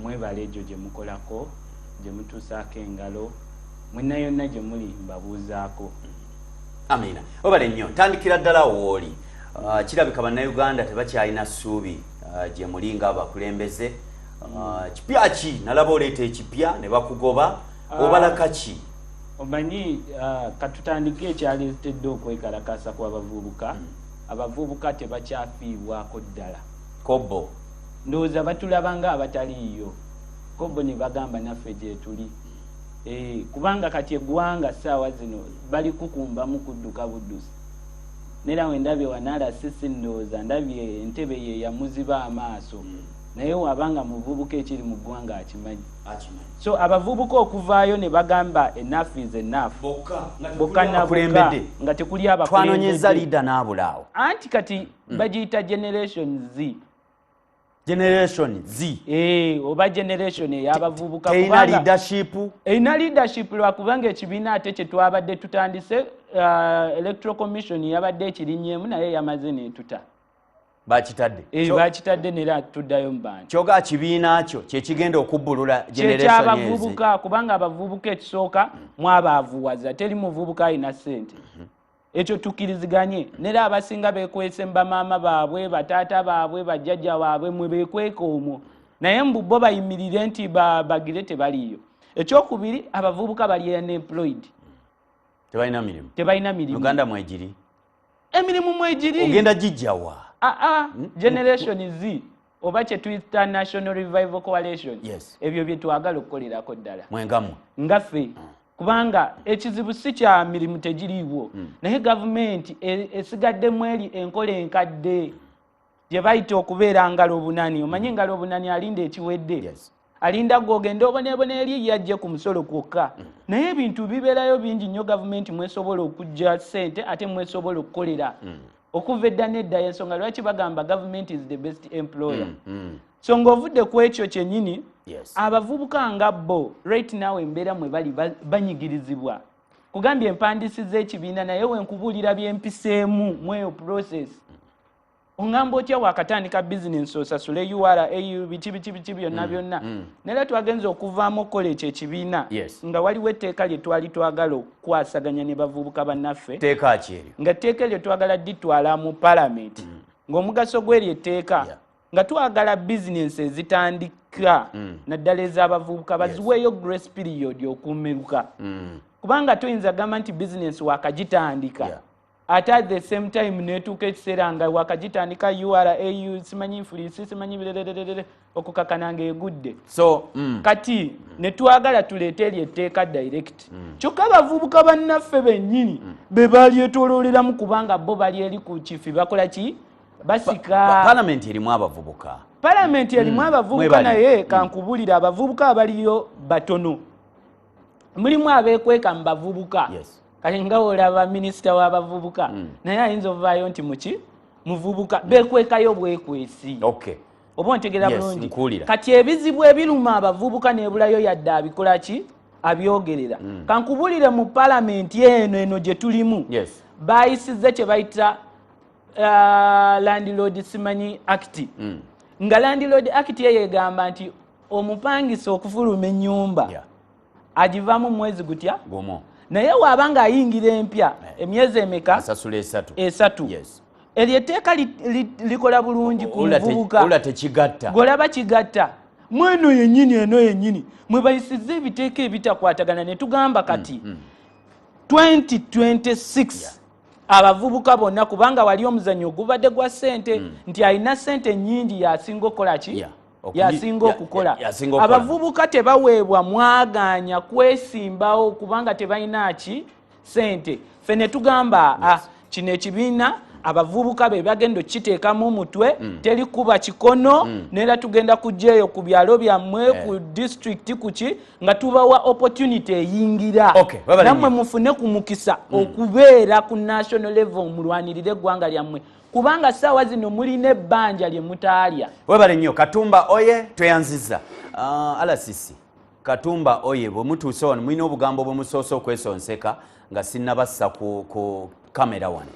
Mwebale egyo gye mukolako, gye mutuusaako engalo, mwenna yonna gye muli mbabuuzaako. Amina, obale nnyo. Ntandikira ddala wooli. Kirabika Bannayuganda tebakyalina ssuubi gye muli ng'abakulembeze. Kipya ki? Nalaba oleeta ekipya ne bakugoba. Obalaka ki? Omanyi, katutandike ekyaleetedde okwekalakasa kw'abavubuka. Abavubuka tebakyafiibwako ddala. Kobo. Ndowooza batulaba nga abataliiyo kobo, ne bagamba naffe gyetuli. Kubanga kati eggwanga ssaawa zino bali kukumbamu kudduka buddusi. Nera we ndabye wanaala sisi, ndowooza ndabye entebe ye yamuziba amaaso, naye wabanga muvubuka ekiri mu ggwanga akimanyi. So abavubuka okuvaayo ne bagamba enough is enough. Bokka na bokka, nga tekuli twanonyeza abakulembedde. Leader n'abulaawo. Anti kati bagiyita Generation Z. Generation Z. Oba generation ey'abavubuka. Terina leadership. Erina leadership, lwakubanga ekibiina ate kye twabadde tutandise, Electoral Commission yabadde ekirinnyemu, naye yamaze netuta. Bakitadde. Bakitadde, nera tuddayo mu bantu. Kyoga kibiina kyo kyekigenda okubbulula generation ezi. Kyekyabavubuka, kubanga abavubuka ekisooka mwabaavuwaza, teri muvubuka alina ssente. Ekyo tukkiriziganye. Nera abasinga bekwese mu bamaama baabwe, bataata baabwe, bajjajja baabwe, mwe bekweka omwo, naye mbu bo bayimirire nti bagire tebaliiyo. Ekyokubiri, abavubuka bali unemployed. Tebalina mirimu. Tebalina mirimu. Uganda mwegiri? Emirimu mwegiri. Ogenda gijjawa? Aa, Generation Z oba kyetuyita National Revival Coalition, ebyo bye twagala okukolerako ddala. Mwengamwe. Ngaffe, kubanga ekizibu si kya mirimu, tegiriiwo, naye gavumenti esigaddemu eri enkola enkadde gye bayita okubeera ngalo obunani. Omanyi engalo obunani alinda ekiwedde, alinda gwogenda oboneebona eri yajje ku musolo kwokka, naye ebintu bibeerayo bingi nnyo gavumenti mwesobola okujja ssente, ate mwesobola okukolera okuva edda nedda. Ensonga lwaki bagamba government is the best employer. So ng'ovudde ku ekyo kyennyini, abavubuka nga bo right now embeera mwe bali banyigirizibwa. Kugambye empandiisiza ekibiina, naye wenkubuulira byempiseemu mweyo process, oŋŋamba otya wakatandika bizinensi osasule URA, biki biki biki byonna byonna. Naye twagenza okuvaamu okukola ekyo ekibiina nga waliwo etteeka lye twali twagala okukwasaganya ne bavubuka bannaffe. Teeka ki eryo? Nga etteeka eryo twagala ditwala mu palamenti, ng'omugaso gw'eryo etteeka nga twagala bizinensi ezitandika, naddala ez'abavubuka, baziweeyo grace period okumeruka, kubanga toyinza gamba nti bizinensi wakagitandika, ate at the same time netuuka ekiseera nga wakagitandika, URA, simanyi nfulisi, simanyi birererere, okukakana ng'egudde. So Kati ne twagala tuleete eryo etteeka direct, kyokka abavubuka bannaffe bennyini be balyetolooleramu, kubanga bo bali eri ku kifi bakola ki? Basika. Palamenti erimu abavubuka. Palamenti erimu abavubuka. Mwebali. Naye kankubulira, abavubuka abaliyo batono, mulimu abeekweka mu bavubuka. Kati nga olaba minisita w'abavubuka, naye ayinza ovaayo nti muki muvubuka, beekwekayo bwekwesi. Oba ontegera Yes, bulungi? Nkuwulira. Kati ebizibu ebiruma abavubuka nebulayo yadde abikola ki, abyogerera. Kankubulire, mu palamenti eno eno gye tulimu, bayisize kye bayita Landlord simanyi Act, nga Landlord Act eyo egamba nti omupangisa okufuluma ennyumba agivaamu mwezi gutya? Gumu. Naye waaba ng'ayingira empya, emyezi emeka? Asasula 3. 3. Eryo etteeka likola bulungi ku muvubuka. Ola tekigatta. Golaba kigatta mweno yennyini, eno yennyini mwe bayisiza ebiteeka ebitakwatagana. Ne tugamba kati 2026 abavubuka bonna, kubanga wali omuzannyo ogubadde gwa ssente, nti alina ssente nnyingi yasinga okukola ki? Yasinga okukola. Yasinga okukola. Abavubuka tebaweebwa mwaganya kwesimbawo kubanga tebalina ki? Ssente. Ffe ne tugamba, ah, kino ekibiina abavubuka be bagenda okukiteekamu omutwe, teri kuba kikono, neera tugenda kujja eyo ku byalo byammwe, ku disitulikiti, kuki, nga tubawa opportunity eyingira, Okay, babale nammwe nnyo. mufune ku mukisa okubeera ku national level, mulwanirire eggwanga lyammwe, kubanga ssaawa zino mulina ebbanja lye mutaalya. Webale nnyo Katumba Oye, tweyanziza. Alasisi Katumba Oye, bwe mutuuse wano mulina obugambo bwe musoose okwesonseka nga sinnabassa ku kamera wano.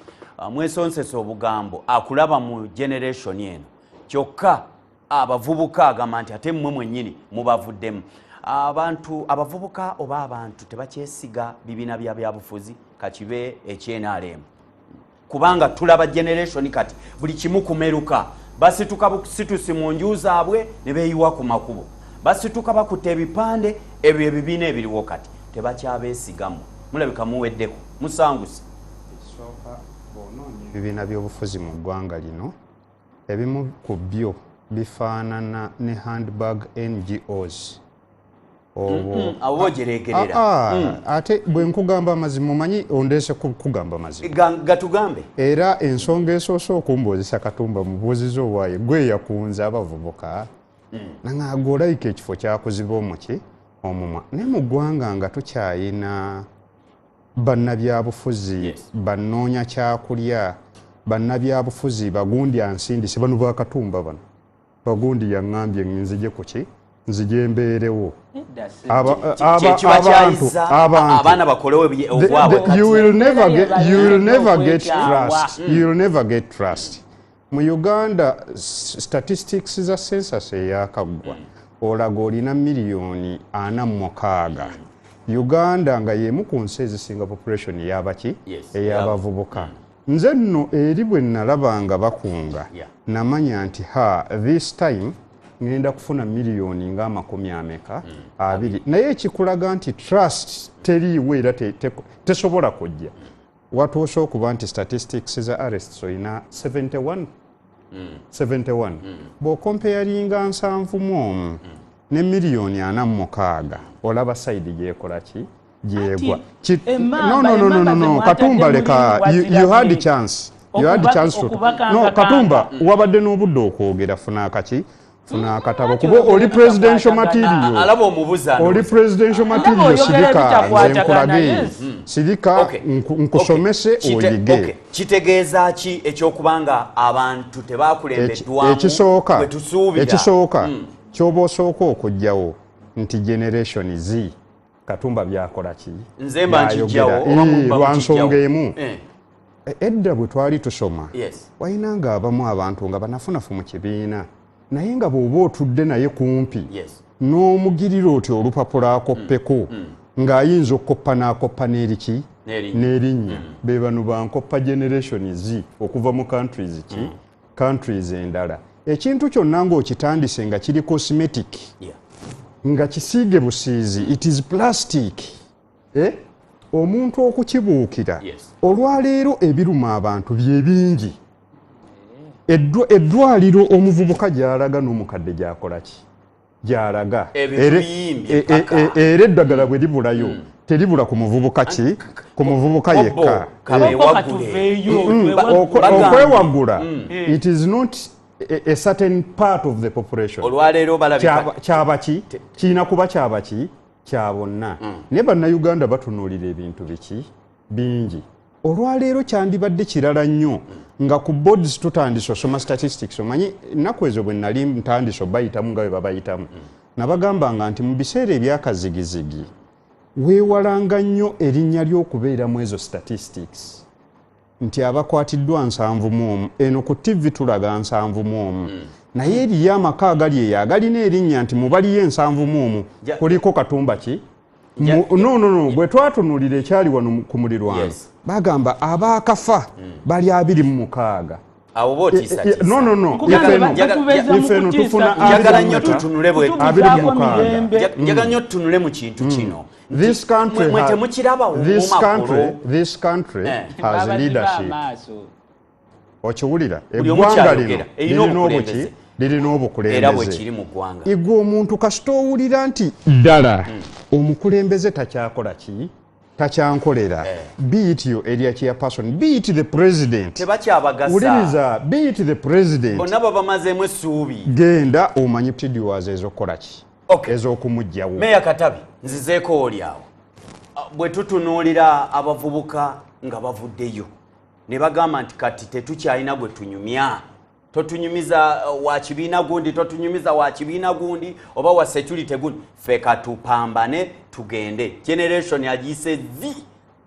Mwesonsesa obugambo akulaba mu generation eno kyokka. Abavubuka agamba nti ate mmwe mwennyini mubavuddemu. Abantu abavubuka oba abantu tebakyesiga bibiina bya byabufuzi, kakibe eky'NRM, kubanga tulaba generation kati buli kimu kumeruka, basituka busitusi mu nju zaabwe ne beeyiwa ku makubo, basituka bakutte ebipande ebyo. Ebibiina ebiriwo kati tebakyabeesigamu, mulabika muweddeko, musanguse. Ekisooka, bw'onoonya ebibiina by'obufuzi mu ggwanga lino, ebimu ku byo bifaanana ne handbag NGOs. Obwo abo bojeregerera. Ah, ah, ate bwe nkugamba amazima, omanyi ondeese kugamba mazima. Gatugambe. Era ensonga esoose okumbuuzisa, Katumba, mubuuziza owaaye gwe yakunze abavubuka naŋaaga olayika ekifo kyakuziba omuki omumwa, naye mu ggwanga nga tukyayina bannabyabufuzi bannoonya kyakulya, bannabyabufuzi bagundi ansindise, bano bakatumba bano bagundi yaŋŋambye nzije kuki, nzije mbeerewo. Nedda, si. Kyekiba abantu kyayiza abantu abaana bakolewo ogwabwe kati. You will never get, you will never get Okwekyawa. trust. You will never get trust mu Uganda. Statistics za census eyakaggwa olaga olina 46 miliyoni. Uganda nga yemu ku nsi ezisinga population eyabaki, ey'abavubuka. Nze nno eri bwe nalaba nga bakunga, namanya nti ha, this time ngenda kufuna miliyoni nga amakumi ameka abiri. Naye ekikulaga nti trust teriiwo era tesobola kujja, watuuse okuba nti statistics za arrests olina 71 71, bw'okompeyaringa 71 ne 46 miliyoni, olaba side gyekola ki, gyegwa. Ati, No, no, no, no, no, no. emamba Katumba, leka. You had mwataddemu chance, you had chance to okubakangakanga. No, Katumba, wabadde n'obudde okwogera. Funa akaki, funa akatabo, Anti kuba oli oyogera presidential bitakwatagana. material. Alaba omubuza. Oli presidential material. Oyogera Sirika, nze ebitakwatagana, nkulage. Sirika, nkusomese oyige. Okay. Kitegeeza ki ekyokuba nga abantu tebakulembeddwamu Ekisooka, bwe tusuubira? ekisooka kyoba osooka okugjawo nti generation Z, Katumba byakola ki, Nze mba byayogera. nkijjawo, oba mumba Lwa mukijjawo? nsonga emu. Edda bwe twali tusoma, walinanga abamu abantu nga banafunafu mu kibiina, naye nga bw'oba otudde naye kumpi n'omugirira oti olupapula akoppeko, ng'ayinza okukoppa n'akoppa n'eriki, N'erinnya. n'erinnya. Be bano bankoppa generation Z okuva mu countries ki, countries endala. Ekintu kyonna ng'okitandise nga kiri cosmetic, nga kisiige busiizi, it is plastic, eh? Omuntu okukibuukira. Olwaleero ebiruma abantu bye bingi. Eddwaliro omuvubuka gy'alaga n'omukadde gy'akola ki, gy'alaga. Ebintu biyimbye paka. Era eddagala bwe libulayo, teribula ku muvubuka ki, ku muvubuka Obo, yekka. kabe Oba waggule. katuveeyo, twewaggule. Bagambye. Okwewagula, it is not a certain part of the population. Olwaleero balabika Kyabaki kirina kuba kyabaki, kya bonna. Naye bannayuganda batunuulira ebintu biki bingi. Olwaleero kyandibadde kirala nnyo nga ku boards tutandise osoma statistics. Omanyi ennaku ezo bwe nali ntandise obayitamu nga bwe babayitamu, nabagambanga nti mu biseera ebyakazigizigi weewalanga nnyo erinnya ly'okubeeramu ezo statistics nti abakwatiddwa 71. Eno ku TV tulaga 71, naye eriyo amaka agali eyo agalina erinnya nti mubaliyo 71, kuliko Katumba ki. No, no, no, bwe twatunulira ekyali wano ku mulirwano, bagamba abaakafa bali 26. Awo oba otiisatiisa. No, no, no. Nkugamba batubeeza mu Ife eno kutiisa. tufuna Njagala abiri nnyo mu meka? tutunule bwe Abiri mu mukaaga. Mirembe. Njagala nnyo tutunule mu kintu kino. This country Mwe temukiraba mu this makulu. country, this country has Babaziba leadership. amaaso. Okiwulira? Buli omu Eggwanga kyayogera. lino Erina lirina obukulembeze. obuki, lirina Era bwe obukulembeze. kiri mu ggwanga. Igwe omuntu kasita owulira nti ddala omukulembeze takyakola ki, takyankolera, be it your area chairperson, be it the president, Tebakyabagasa. Wuliriza, be it the president, Bonna babamazeemu essuubi. Genda omanyi procedures ez'okukola ki, ez'okumugjawo. Meya Katabi, nzizeeko oli awo. Ah, bwe tutunuulira abavubuka nga bavuddeyo ne bagamba nti kati tetukyalina gwe tunyumya, totunyumiza wa kibiina gundi, totunyumiza wa kibiina gundi oba wa security gundi, ffe katupambane tugende. Generation agiyise Z,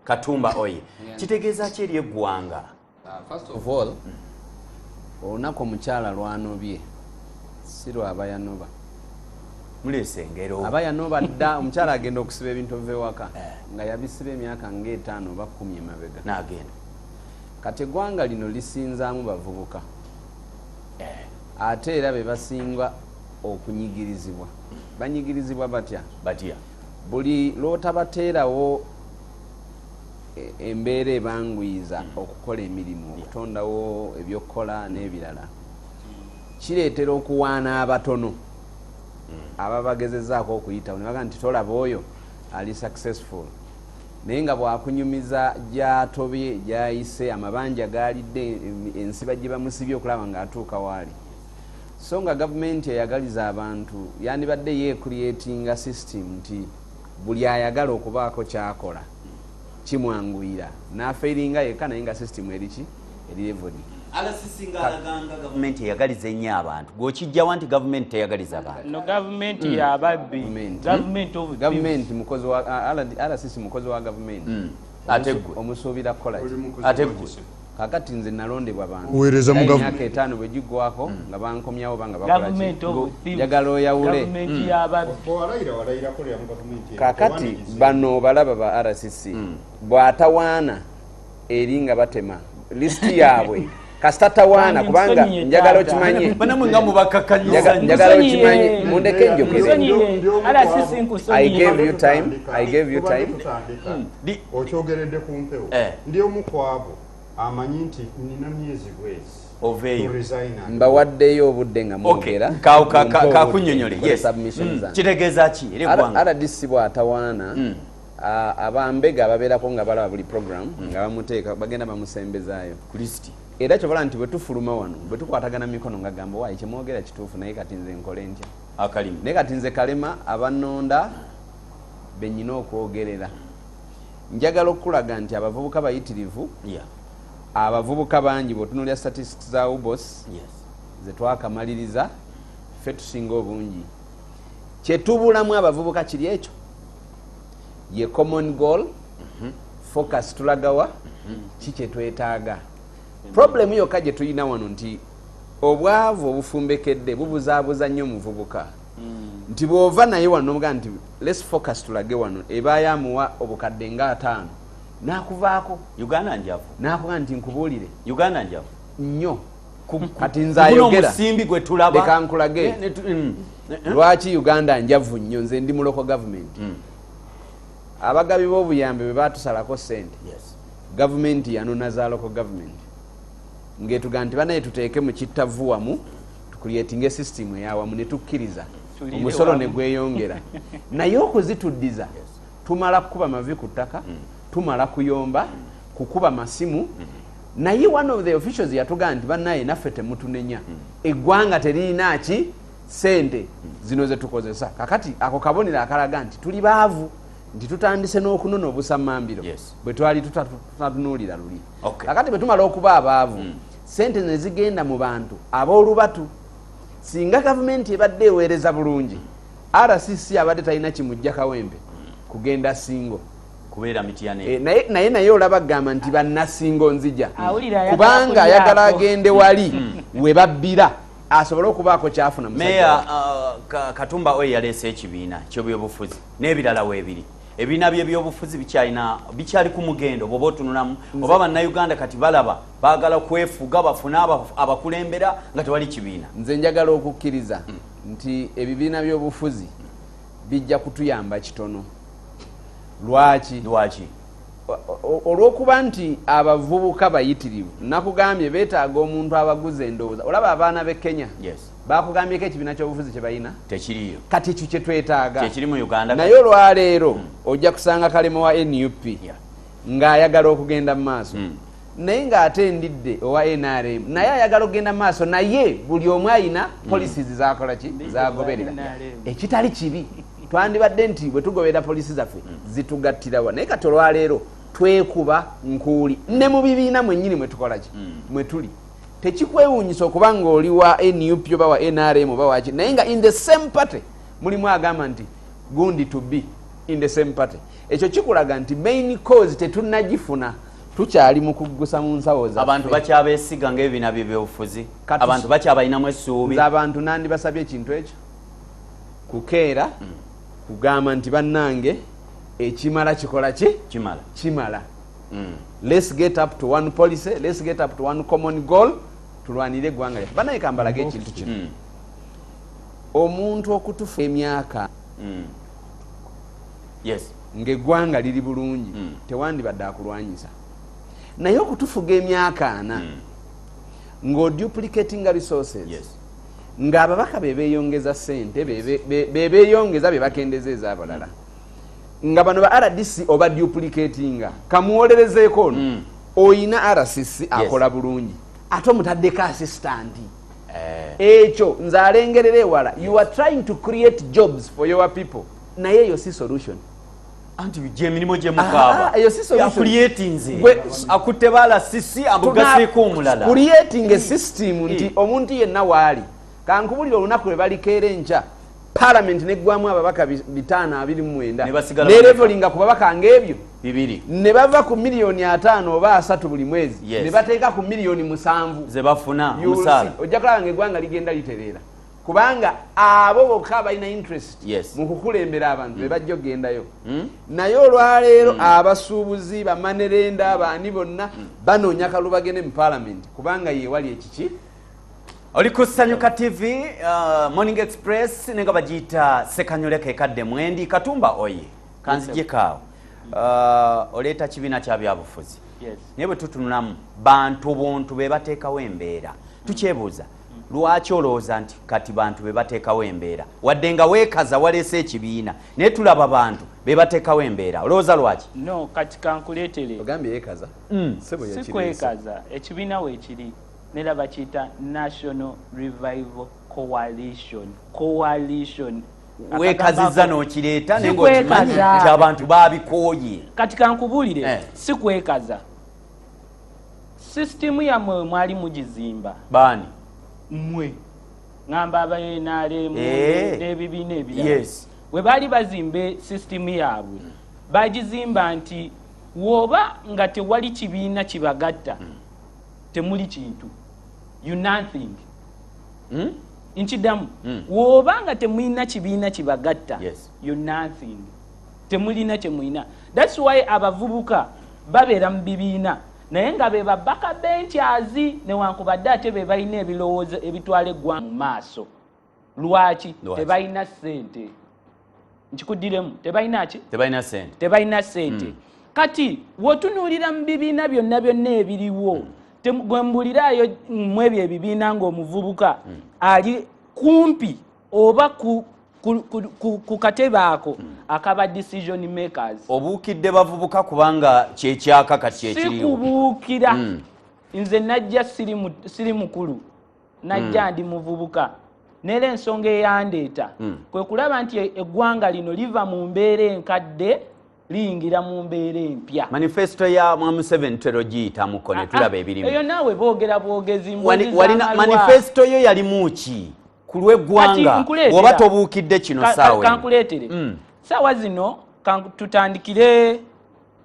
Katumba oye, kitegeeza ki eri eggwanga? First of all, olunaku omukyala lwanobye Sirwa abayanoba. Muleese engero. Abayanoba dda, omukyala agenda okusiba ebintu ova ewaka nga yabisiba emyaka nga 5 oba 10 emabega. N'agenda. Kati eggwanga lino lisinzaamu bavubuka, ate era be basinga okunyigirizibwa. Banyigirizibwa batya? Batya? Buli lw'otabateerawo embeera ebanguyiza okukola emirimu, okutondawo ebyokukola n'ebirala, kireetera okuwaana abatono ababagezezaako okuyitawo ne bagaa nti tolaba oyo ali successful, naye nga bwakunyumiza gyatobye, gyayise, amabanja galidde, ensiba gye bamusibye okulaba ng'atuuka waali. So nga gavumenti eyagaliza abantu yandibadde yeecreatinga system nti buli ayagala okubaako kyakola kimwanguyira, n'afailinga yekka, naye nga system eriki eri leveled. RCC ng'alaganga gavumenti eyagaliza ennyo abantu, gw'okijjawa nti gavumenti teyagaliza abantu? No, gavumenti yababbi. Gavumenti. Government of thieves. Gavumenti mukozi wa RCC mukozi wa gavumenti. Ate ggwe? Omusuubira kukola ki? Ate ggwe? Kakati nze nalondebwa bantu. Oweereza mu Era gavumenti. emyaka 5 bwe giggwako nga bankomyawo banga bakola ki? Government of thieves. Njagala oyawule. Gavumenti y'ababbi. Walayira, walayira kolera mu gavumenti. Kakati bano balaba ba RCC bw'atawaana eri nga batema lisiti yaabwe, kasita tawaana. Kandi Kubanga nsonyiye njagala taata. okimanye. Banamwe nga mubakakanyisa. Njagala Nsonyiye. okimanye, mundeke njogere. Nsonyiye. RCC, I nkusonyiye. gave you time. I gave you time. Okyogeredde ku mpewo. Ndi omu ku abo amanyi nti nina myezi bwezi Oveeyo. to resign and Mbawaddeyo obudde nga mwogera. Mumpe obudde Kakunyonyole. nkole Yes. submissions zange. Kitegeeza ki era eggwanga? RDC bw'atawaana, abambega ababeerako nga balaba buli program nga bamuteeka, bagenda bamusembezaayo Ku lisiti. Era kyobola nti bwe tufuluma wano, bwe tukwatagana mikono nga gamba, waayi kyemwogera kituufu, naye kati nze nkole ntya? Akalimu. Naye kati nze kalema abanonda benyina okwogerera. Njagala okulaga nti abavubuka bayitirivu. Abavubuka bangi. Bw'otunuulira statistics za UBOS zetwakamaliriza, ffe tusinga obungi. Kyetubulamu abavubuka kiri ekyo ye common goal, focus, tulagawa ki kyetwetaaga. Problemu yokka gye tulina wano nti obwavu obufumbekedde bubuzaabuza nnyo omuvubuka, nti bw'ova naye wano nomugaa nti let's focus, tulage wano, ebaayo amuwa obukadde nga 50 n'akuvaako. Uganda njavu. N'akuga nti nkubuulire. Uganda njavu. Nnyo. Kati nze Guno ayogera omusimbi gwe tulaba. Leka nkulage. Lwaki Uganda njavu nnyo. Nze ndi mu local government. Abagabi b'obuyambi bwe batusalako sente, gavumenti yanona za local government ng'etuga nti banaye tuteeke mu kittavu wamu, tucreatinge system eyawamu, ne tukkiriza. Tuliire Omusolo wamu. ne gweyongera, naye okuzituddiza tumala kukuba mavi ku ttaka, tumala kuyomba, kukuba masimu. Naye one of the officials yatugamba nti bannaye naffe temutunenya, eggwanga teririna ki sente zino zetukozesa. Kakati ako kabonero akalaga nti tuli baavu, nti tutandise n'okunona obusammambiro bwe twali tutatunuulira luli. Kakati bwe tumala okuba abaavu, sente ne zigenda mu bantu ab'olubatu. Singa gavumenti ebadde eweereza bulungi, RCC abadde talina kimujja Kawempe kugenda Singo. Kubeera Mityana. Naye olaba gamba nti bannasingo nzija Awulira ayagala kubanga ayagala kulyako. agende wali we babbira asobole okubaako kyafuna musajja Meya we. Katumba oyo yaleese ekibiina kyebyobufuzi n'ebirala weebiri. Ebibiina byebyobufuzi bikyalina, bikyali ku mugendo bw'oba otunulamu, oba bannayuganda kati balaba baagala kwefuga, bafune abakulembera nga tewali kibiina? Nze njagala okukkiriza nti ebibiina by'obufuzi bijja kutuyamba kitono. Lwaki? Lwaki? Olw'okuba nti abavubuka bayitirivu, nakugambye beetaaga omuntu abaguza endowooza. Olaba abaana b'e Kenya, bakugambyeko ekibiina ky'obufuzi kye balina? Tekiriyo. Kati ekyo kyetwetaaga. Kyekiri mu Uganda. Naye olwaleero ojja kusanga kalema wa NUP ng'ayagala okugenda mu maaso, naye ng'ate ndidde owa NRM naye ayagala okugenda mu maaso, naye buli omu ayina policies zakola ki, zagoberera. NRM. Ekitali kibi, twandibadde nti bwe tugoberera policy zaffe zitugattirawa, naye kati olwaleero twekuba nkuuli ne mu bibiina mwennyini mwe tukola ki, mwe tuli. Tekikwewuunyisa okuba ng'oli wa NUP oba wa NRM oba waki, naye nga in the same party mulimu agamba nti gundi to be in the same party. Ekyo kikulaga nti main cause tetunnagifuna. Tukyali mu kuggusa mu nsawo zaffe. Abantu bakyabesiga ng'ebibiina by'ebyobufuzi, abantu bakyabalinamu essuubi. Nze abantu nandibasabye ekintu ekyo kukeera kugamba nti bannange ekimala kikola ki? Kimala. Kimala. Let's get up to one policy, let's get up to one common goal, tulwanire eggwanga lyaffe. Bannange kambalage ekintu kino. Omuntu okutufa emyaka ng'eggwanga liri bulungi, tewandibadde akulwanyisa, naye okutufuga emyaka 40 ng'oduplicatinga resources, ng'ababaka be beeyongeza ssente, be beeyongeza, be bakendeza ez'abalala, nga bano ba RDC oba duplicatinga. Kamuwolerezeeko ono, oyina RCC akola bulungi, ate omutaddeko assistant. Ekyo nze alengerera ewala. You are trying to create jobs for your people, naye eyo si solution. Anti gyemirimu gye mukaaba. Eyo si solution. Yakuliyetinze akutte ba RCC amugasiiko omulala. Creating a system nti omuntu yenna waali, kankubulira, olunaku lwe balikeera enkya parliament neggwamu ababaka 529, Ne basigala nerevolinga ku babaka ng'ebyo 2, ne bava ku miliyoni 50 oba 30 buli mwezi, ne bateeka ku miliyoni 7 ze bafuna You will omusaala. see. Ojja kulaba nga eggwanga ligenda litereera, kubanga abo bokka balina interest mu kukulembera abantu be bajja okugendayo. Naye olwaleero abasuubuzi, bamanerenda, baani bonna banoonya kalulu bagende mu parliament, kubanga yewali ekiki. Oli ku Sanyuka TV, Morning Express, nenga bagiyita Sekanyoleka ekadde mwendi Katumba oye kanzijekaawo. Oleeta kibiina kya byabufuzi, naye bwe tutunulamu bantu buntu be bateekawo embeera. Tukyebuuza lwaki olowooza nti kati bantu be bateekawo embeera, wadde nga weekaza waleese ekibiina, naye tulaba bantu be bateekawo embeera. Olowooza lwaki? No, kati kankuleetere. Ogambye yeekaza? Sebo, Si yakireese. kwekaza, ekibiina weekiri nera bakiyita National Revival Coalition. Coalition. Weekazizza n'okireeta, naye ng'okimanyi Sikwekaza. nti abantu babikooye. Kati kankubuulire, si kwekaza. Sisitimu yammwe mwali mugizimba. Baani? Mmwe, ŋŋamba aba NRM n'ebibiina ebirala. Bwe baali bazimba sisitimu yaabwe, bagizimba nti woba nga tewali kibiina kibagatta, temuli kintu, you nothing. Nkiddamu, woba nga temulina kibiina kibagatta, you nothing, temulina kyemulina. That's why abavubuka babeera mu bibiina, naye nga be babaka benchers, newankubadde ate be balina ebirowoozo ebitwala eggwanga mu maaso. Lwaki? Lwaki? Tebalina ssente. Nkikuddiremu, tebalina ki? Tebalina sente. Tebalina ssente. Kati wotunuulira mu bibiina byonna byonna ebiriwo, gwe mbuliraayo mu ebyo ebibiina ng'omuvubuka ali kumpi oba ku katebe ako akaba decision makers. Obuukidde bavubuka kubanga kyekyaka kati kyekiriwo. Sikubuukira. Nze najja siri mukulu, najja ndi muvubuka, neera ensonga eyandeeta kwe kulaba nti eggwanga lino liva mu mbeera enkadde liyingira mu mbeera empya. Manifesto ya mwa Museveni tutera ogiyitamuko ne tulaba ebirimu. Eyo naawe boogera bwogezi, mboozi Walina z'amalwa. manifesto yo yalimu ki ku lw'eggwanga? Kati nkuleetera. Bw'oba tobuukidde kino saawa eno. Kankuleetere. Saawa zino tutandikire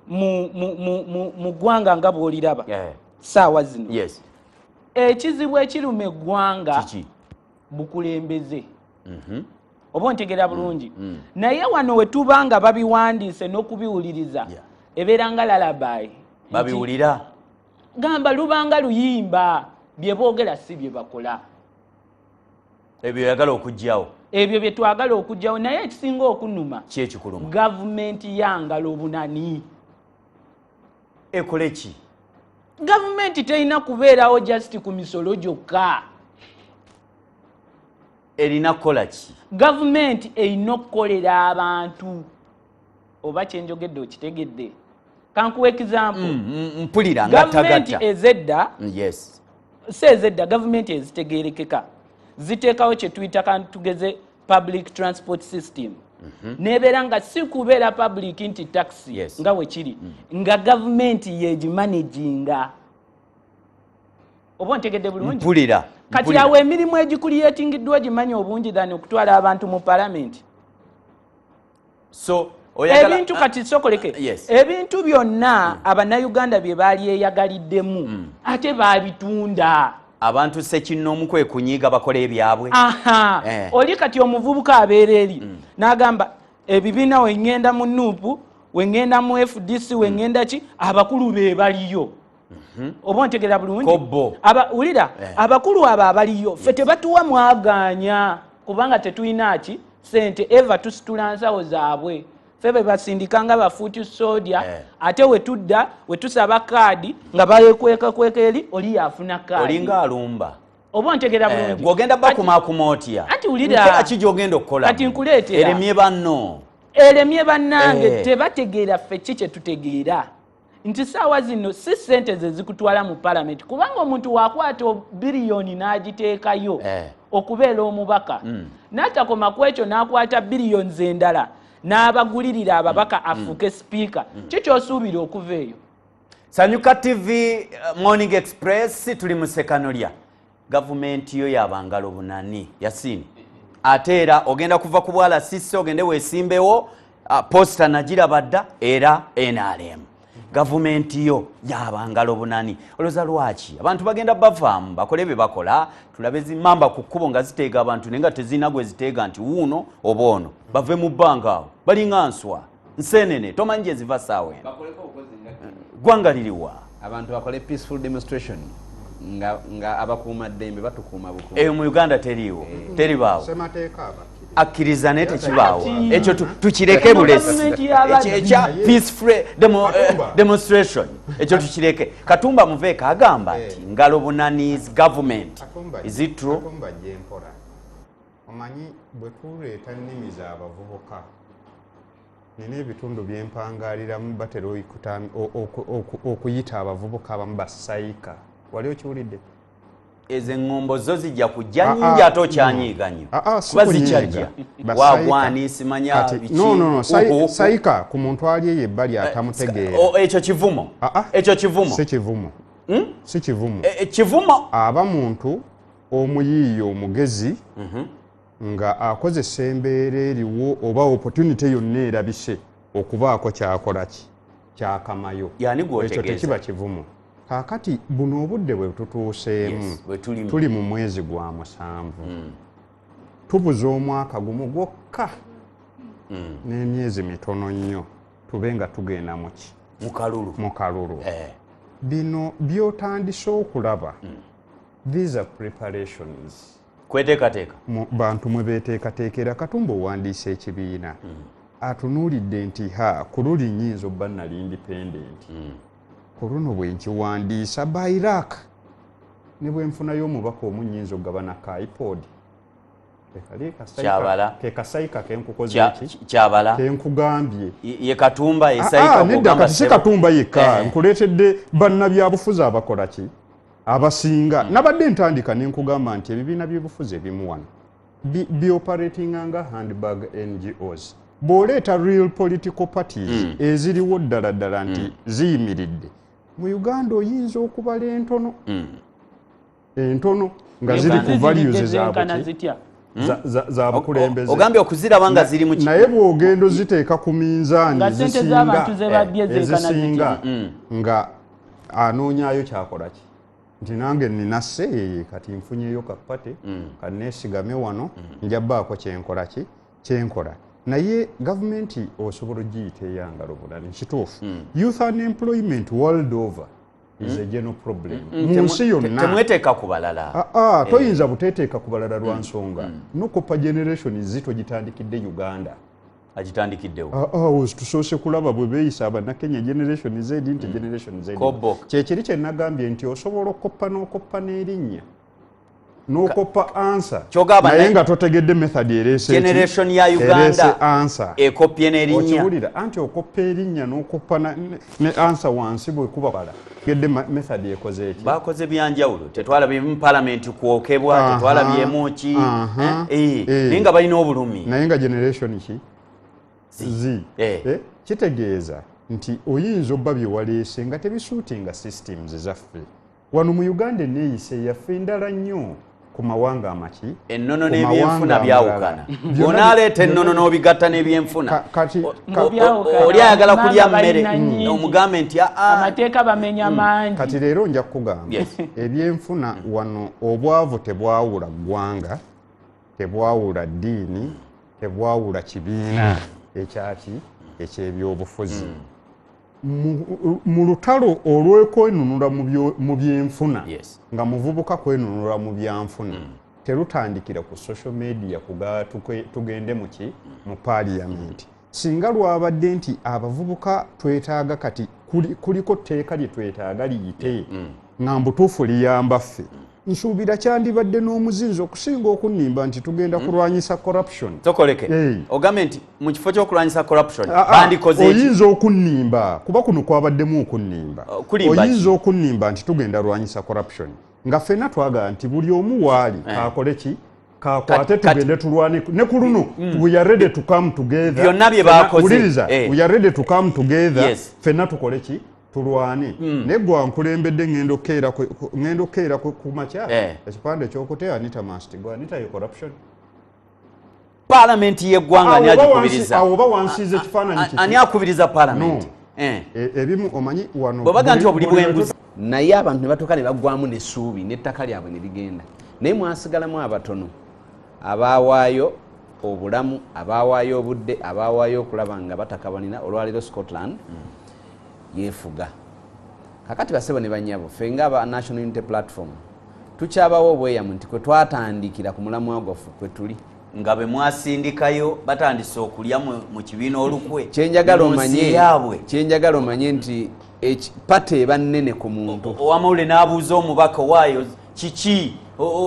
mu ggwanga nga bw'oliraba. Saawa zino ekizibu ekiruma eggwanga Kiki? bukulembeze. Oba ontegeera bulungi? Naye wano we tuba nga babiwandiise n'okubiwuliriza, ebeera nga lullaby. Babiwulira? Gamba lubanga luyimba, bye boogera si bye bakola. Ebyo oyagala okuggyawo? Ebyo bye twagala okuggyawo, naye ekisinga okunuma, Ki ekikuluma? gavumenti yangala obunani. Ekole ki? Gavumenti terina kubeerawo just ku misolo gyokka. Erina kukola ki? Gavumenti erina okukolera abantu. Oba kyenjogedde okitegedde? Kankuwa example. Mpulira nga Gavumenti tagatta. ezedda, si ezedda, gavumenti ezitegerekeka ziteekawo kye tuyita, tugeze, public transport system, nebeera nga si kubeera public nti taxi nga bwe kiri, nga gavumenti yegimanaginga. Oba ontegedde bulungi? Mpulira. Kati Mpulira. awo emirimu egikuliyetingiddwa gimanyi obungi than okutwala abantu mu palamenti. So Ebintu kati sokoleke. Ebintu byonna Abannayuganda bye baali eyagaliddemu ate baabitunda. Abantu sekinnoomu kwe kunyiiga bakola ebyabwe. Oli kati omuvubuka abeera eri n'agamba ebibiina we ŋŋenda mu NUP, we ŋŋenda mu FDC, we ŋŋenda ki, abakulu be baliyo. Oba ontegeera bulungi? Wulira, abakulu abo abaliyo ffe tebatuwa mwagaanya kubanga tetulina ki sente, eva tusitula nsawo zaabwe. Ffe be basindika nga bafuuti sodia, ate we tudda we tusaba kaadi nga bayekwekakweka eri, oli yafuna kaadi. Olinga alumba. Oba ontegeera bulungi? Gw'ogenda bakumaakuma otya? Anti wulira. Nkola ki gy'ogenda okukola? Kati nkuleetera. Eremye banno. Eremye bannange, tebategeera ffe ki kye tutegeera. Nti saawa zino si ssente ze zikutwala mu palamenti, kubanga omuntu wakwata biliyoni n'agiteekayo okubeera omubaka. N'atakoma ku ekyo n'akwata biliyoni endala n'abagulirira ababaka afuuke sipiika. Ki ky'osuubira okuva eyo? Sanyuka TV Morning Express, tuli mu Sekanolya. Gavumenti yo yabangalo bunani Yasini. Ate era ogenda kuva ku bwala sisse ogende weesimbewo, posta nagiraba dda era NRM. Gavumenti yo yabangalo bunani. Olowooza lwaki abantu bagenda bavaamu bakole bye bakola, tulabe zimamba ku kkubo nga ziteega abantu naye nga tezirina gwe ziteega nti wuuno oba ono, bave mu bbanga awo balinga nswa nseenene, tomanyi gye ziva ssaawa eno. Ggwanga liriwa? Abantu bakole peaceful demonstration nga abakuumaddembe batukuuma bukuumi. Eyo mu Uganda teriiwo, teribaawo. Akkiriza naye tekibaawo. Ekyo tukireke bulesi. Ekya peaceful demonstration ekyo tukireke. Katumba Muveeka agamba nti ngalo bunani's government. Is it true? Katumba gyempola. Omanyi bwe tuleeta nnimi z'abavubuka, nina ebitundu byempangaliramu batera okuyita abavubuka abamu basayika. Wali okiwulidde? Ezo eŋŋombo zo zijja kujja nnyingi ate okyanyiiga nnyo. Kuba zikyajja. Wagwani simanya biki. No, sayika ku muntu ali eyo ebbali atamutegeera. Ekyo kivumo. Ekyo kivumo. Si kivumo. Si kivumo. Kivumo. Aba muntu omuyiiya omugezi nga akozesa embeera eriwo oba opportunity yonna erabise okubaako kyakola ki kyakamayo. Ekyo tekiba kivumo. Kaakati buno obudde bwe tutuuseemu, tuli mu mwezi gwa 7, tubuza omwaka gumu gwokka n'emyezi mitono nnyo tube nga tugenda muki mu kalulu. Bino by'otandise okulaba, these are preparations. Kweteekateeka. Bantu mwe beeteekateekera. Katumba owandiisa ekibiina atunuulidde nti ha ku luli nnyinza obba nali independent, ku luno bwe nkiwandiisa by luck ne bwe nfunayo omubaka omu nnyinza okugabana ka iPod. Ke kasayika ke nkukoze ki? Kyabala. Ke nkugambye. Ye Katumba esayika nedda kati si Katumba yekka, nkuleetedde bannabyabufuzi abakola ki abasinga. Nabadde ntandika ne nkugamba nti ebibiina by'obufuzi ebimu wano bioperatinga nga handbag NGOs. Bw'oleeta real political parties eziriwo ddala ddala nti ziyimiridde mu Uganda, oyinza okubala entono entono nga ziri ku values za bukulembeze. Ogambye okuziraba nga ziri mu naye bw'ogenda oziteeka ku minzaani ezisinga nga anoonyayo kyakola ki nti nange nina seeye kati nfunyeyo kapate kanneesigame wano nja bbaako kyenkola ki kyenkola. Naye gavumenti osobola ogiyita eyangalo bulani kituufu. Youth unemployment world over is a general problem. Mu nsi yonna. Temweteeka ku balala. Toyinza buteeteeka ku balala lwa nsonga. Nokopa generation Z togitandikidde Uganda. Agitandikiddewo. Tusoose kulaba bwe beeyisa Abannakenya generation Z nti generation Z. Kyekiri kye nagambye nti osobola okukoppa n'okoppa n'erinnya. N'okoppa answer. Naye nga totegedde method ereese generation ya Uganda ekopye n'erinnya. Okiwulira anti okoppa erinnya n'okoppa ne answer wansi bwe kuba bala. Gedde method ekoze eki. Bakoze byanjawulo. Tetwalabye mu parliament kwokebwa, tetwalabyemu ki. Naye nga balina obulumi. Naye nga generation ki? Z. Kitegeeza nti oyinza obba bye waleese nga tebisuutinga systems zaffe. Wano mu Uganda enneeyisa eyaffe endala nnyo. Ku mawanga amaki? Ennono Ku n'ebyenfuna mawanga byawukana. amalala. Bw'onaaleeta ennono n'obigatta n'ebyenfuna, Kati Byawukana. oli ayagala kulya Kubanga mmere, balina nnyingi. omugambe nti aa. Amateeka bamenya mangi. Kati leero nja kukugamba, ebyenfuna wano, obwavu tebwawula ggwanga, tebwawula ddiini, tebwawula kibiina ekyaki ekyebyobufuzi. Mu lutalo olw'ekwenunula mu byenfuna, nga muvubuka kwenunula mu byanfuna, terutandikira ku social media kuga tugende muki mu parliament. Singa lwabadde nti abavubuka twetaaga kati kuliko tteeka lye twetaaga liyite nga mbutuufu liyamba ffe, nsuubira kyandibadde n'omuzinzi okusinga okunnimba nti tugenda kulwanyisa corruption. Tokoleke. Hey. Ogambe nti mu kifo ky'okulwanyisa corruption, Ah, ah, bandikoze eki? Oyinza okunnimba, kuba kuno kwabaddemu okunnimba. Kulimba ki? Oyinza okunnimba nti tugenda lwanyisa corruption nga ffenna twagala nti buli omu waali kakole ki, kakwate, tugende tulwane ne ku luno. We are ready to come together. Byonna bye bakoze. Wuliriza, we are ready to come together, ffenna tukole ki, tulwane. Naye gwe wankulembedde, ngenda okukeera ku makya, ekipande kyokute Anita must go. Anita ye corruption? Paalamenti y'eggwanga ani Awo oba agikubiriza? Awo oba wansiiza ekifaananyi kiki? Ani akubiriza paalamenti? No. Ebimu omanyi wano Bwe baga nti obuli bw'enguzi. Naye abantu ne batuuka ne baggwamu n'essuubi n'ettaka lyabwe ne ligenda, naye mwasigalamu abatono abaawaayo obulamu, abaawaayo obudde, abaawaayo okulaba nga batakabanina. Olwaleero Scotland yeefuga. Kakati basebo ne banyabo, ffe nga aba National Unity Platform tukyabawo obweyamu nti kwe twatandikira ku mulamwa gwaffe kwe tuli. Nga be mwasindikayo batandise okulya mu kibiina olukwe Kyenjagala mu nsi omanye, yaabwe. kyenjagala omanye nti pate eba nnene ku muntu. Owamawulire n'abuuza omubaka owaayo kiki,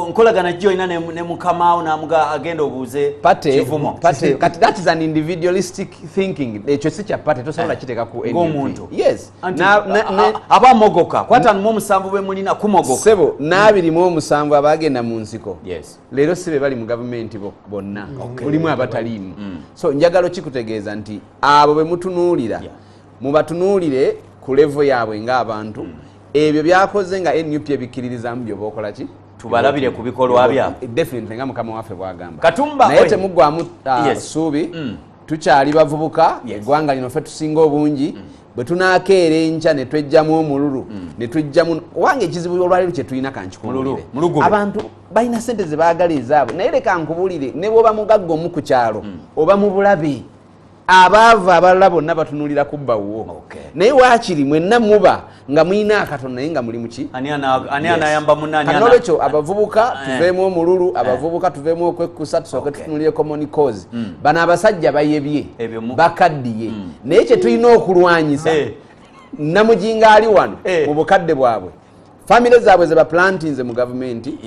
nkolagana ki olina ne mukamaawo, n'amuga agenda obuuze Pate Kivumo. Pate kati that is an individualistic thinking. Ekyo si kya pate, tosobola kiteeka ku NUP. Ng'omuntu. Yes. Anti, aba amogoka ku 57 be mulina kumogoka. Sebo, n'27 abagenda mu nsiko leero si be bali mu gavumenti bonna. Mulimu abataliimu. So njagala okikutegeeza nti abo be mutunuulira, mubatunuulire ku level yaabwe ng'abantu. Ebyo byakoze nga NUP ebikkiririzaamu, byoba okola ki? Tubalabire ku bikolwa byabwe. Definitely, nga mukama waffe bwagamba. Katumba, Naye oye. temuggwamu ssuubi. Tukyali bavubuka. Eggwanga lino ffe tusinga obungi. Bwe tunaakeera enkya ne twejjamu omululu ne tujjamu, kubanga ekizibu olwaleero kye tulina, kankikubuulire, Mululu, mulugube. abantu balina sente ze baagala ezaabwe. Naye leka nkubuulire, ne bw'oba mugagga omu ku kyalo oba mu bulabe, abaavu abalala bonna batunuulira kubba wo. Naye waakiri mwenna muba nga mulina akatono naye nga muli muki. Ani anayamba munne? Ani Kati nolwekyo abavubuka, tuveemu omululu. Eh. Abavubuka, tuveemu okwekkusa, tusooke tutunulire common cause. Bano abasajja bayebye, Ebyo bakaddiye, naye kye tulina okulwanyisa, namujinga ali wano, mu bukadde bwabwe, famire zaabwe ze baplantinze mu gavumenti,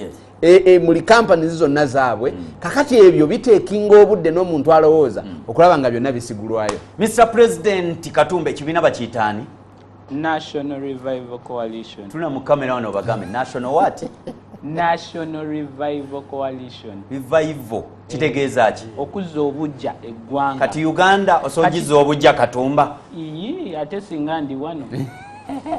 muli companies zonna zaabwe. Kakati ebyo biteekinga obudde n'omuntu alowooza okulaba nga byonna bisigulwayo. Mr President Katumba, ekibiina bakiyitaani? National Revival Coalition. Tuna mu kamera wano, bagambe National what? National Revival Coalition. Revival kitegeeza ki? Okuzza obujja eggwanga. Kati Uganda osogiza obujja, Katumba? Iyi, ate singa ndi wano.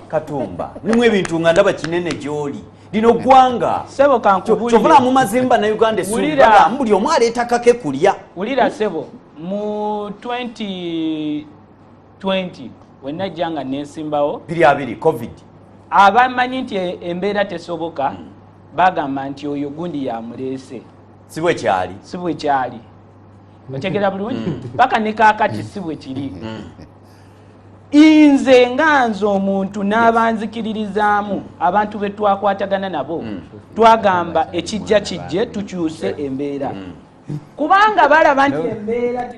Katumba, mulimu ebintu nga ndaba kinene gy'oli, lino ggwanga. Sebo, kankubulire. Kyovula mumazimba na Uganda. Wulira. Essuubi buli omu aleeta kake kulya. Wulira sebo, mu 2020 wenajja nga nensimbawo, 2020 COVID. Abamanyi nti embeera tesoboka bagamba nti oyo gundi yamuleese. Si bwe kyali? Si bwe kyali, otegera bulungi, paka ne kaakati si bwe kiri. Nze nga nze omuntu n'abanzikiririzaamu, abantu be twakwatagana nabo, twagamba ekijja kijje, tukyuse embeera, kubanga balaba nti embeera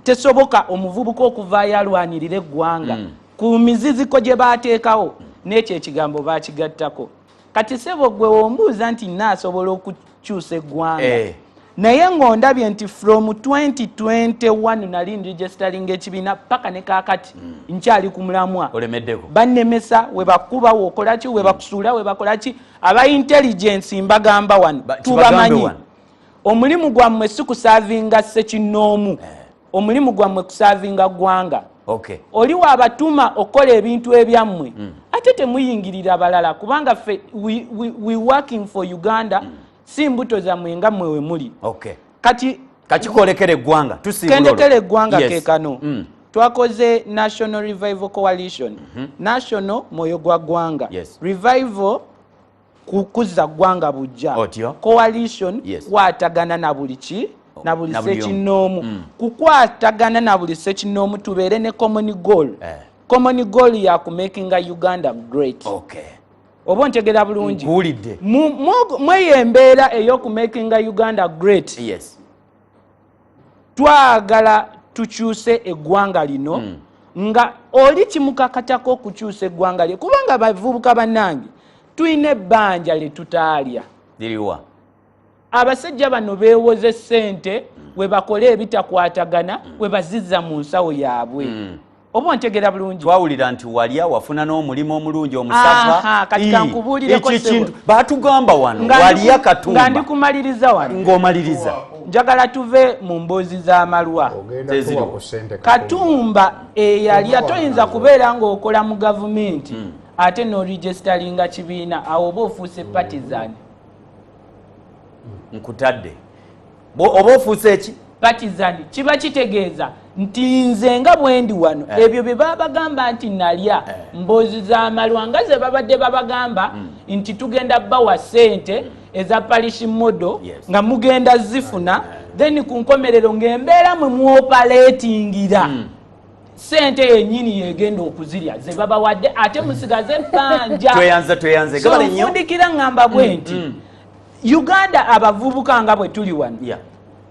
tesoboka omuvubuka okuvaayo alwanirira eggwanga ku miziziko gye bateekawo. N'ekyo ekigambo bakigattako. Kati sebo, gwe wombuuza nti naasobola okukyusa eggwanga, naye ng'ondabye nti from 2021 nali nregisteringa ekibiina paka ne kaakati nkyali ku mulamwa. Olemeddeko. Bannemesa, we bakuba, wokolaki, we bakusuula, we bakolaki. Aba intelligence mbagamba wano, Kibagambe tubamanyi. wano. Omulimu gwammwe si kuservinga ssekinnoomu, omulimu gwammwe kuservinga ggwanga. Oli waabatuma okukola ebintu ebyammwe, ate temuyingirira balala, kubanga ffe we working for Uganda. Si mbuto zammwe nga mmwe we muli. Okay. Kati kakikolekera eggwanga, tusiibula olwo. Kendekera eggwanga. Yes. Ke kano. Twakoze National Revival Coalition. National, mwoyo gwa ggwanga. Revival, kukuzza ggwanga bujja. Otyo. Coalition, kukwatagana na buli ki, na buli Na buli omu. ssekinnoomu, kukwatagana na buli ssekinnoomu, tubeere ne common goal. Common goal ya kumakinga Uganda great. Oba ontegera bulungi? Nkuwulidde. Mweyo embeera ey'okumakinga Uganda great, twagala tukyuse eggwanga lino, nga oli kimukakatako okukyusa eggwanga lye, kubanga bavubuka bannange, tulina ebbanja lye tutaalya. Liriwa? Abasajja bano beewoze ssente, we bakole ebitakwatagana, we bazizza mu nsawo yaabwe. Oba ontegera bulungi? Twawulira nti walya, wafuna n'omulimu omulungi omusava. Aha, kati kankubuulireko, Ekyo ssebo. ekintu baatugamba wano. Nga Walya nga Katumba. ndikumaliriza wano. Ng'omaliriza. Njagala tuve mu mboozi z'amalwa. Ogenda Teziriwo. tuwa ku ssente. Katumba eyalya, Tuwa toyinza nazo. kubeera ng'okola mu gavumenti ate n'oregisteringa kibiina. Awo oba ofuuse partisan. Nkutadde. Oba ofuuse eki? Partisan kiba kitegeeza nti nze nga bwe ndi wano, ebyo bye babagamba nti nalya, mboozi z'amalwa, nga ze babadde babagamba nti tugenda bawa ssente eza parish model, nga mugenda zifuna, then ku nkomerero ng'embeera mwe muoperatingira, sente yennyini yegenda okuzirya ze babawadde, ate musigaze ebbanja. Tweyanze, tweyanze. So Gabale nnyo. nfundikira ŋŋamba bwe nti Uganda, abavubuka nga bwe tuli wano,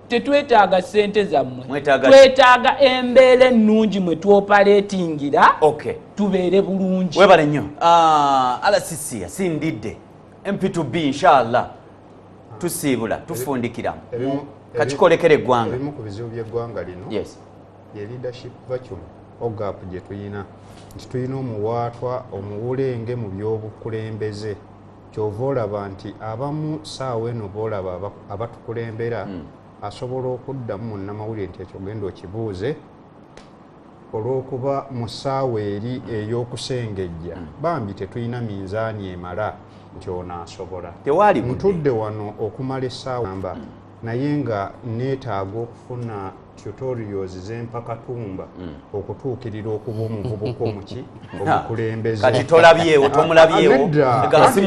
tetwetaaga ssente zammwe. Mwetaaga ki? Twetaaga embeera ennungi mwe tuoperatingira, tubeere bulungi. Webale nnyo. Ah, RCC asindidde MP2B, inshallah tusiibula, tufundikira. Kakikolekera eggwanga. Ebimu ku bizibu by'eggwanga lino ye leadership vacuum o gap gye tuyina, nti tulina omuwaatwa omuwulenge mu by'obukulembeze. Kyova olaba nti abamu saawa eno boolaba abatukulembera, asobola okuddamu munnamawulire nti ekyo genda okibuuze, olw'okuba mu ssaawa eri ey'okusengejja bambi tetulina minzaani emala nti ono asobola. Tewaali budde. Ntudde wano okumala essaawa mba, naye nga neetaaga okufuna tutorials zempa Katumba okutuukirira okuba omuvubuka omuki omukulembeze. Kati tolabyewo, tomulabyewo. Nedda. Nga si